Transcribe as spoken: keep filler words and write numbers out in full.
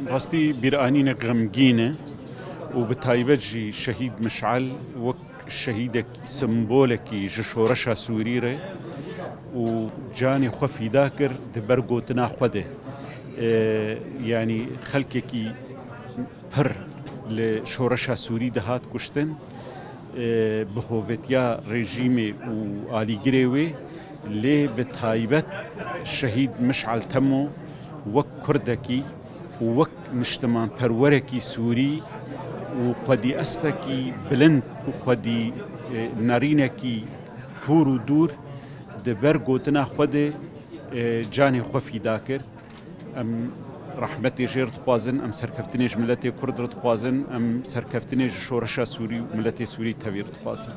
Rastî bîranînek xemgîn e û bi taybet jî Şehîd Mişal wek şehîdek, sembolekî ji şoreşa Sûrî re û canê xwe fîda kir di ber gotina xwe de. E, yanî xelkekî pir li şoreşa Sûrî de hat kuştin, e, bi hovetiya rejîmê û alîgirê wê, lê bi taybet Şehîd Mişal Temo wek Kurdekî û wek niştimanperwerekî Sûrî û xwedî estekî bilind û xwedî, e, nerînekî hûr û dûr di ber gotina xwe de, e, canê xwe fîda kir. Em rehmetê jê re dixwazin, em serkeftinê ji miletê Kurd re dixwazin, em serkeftinê ji şoreşa Sûrî û miletê Sûrî tevî re dixwazin.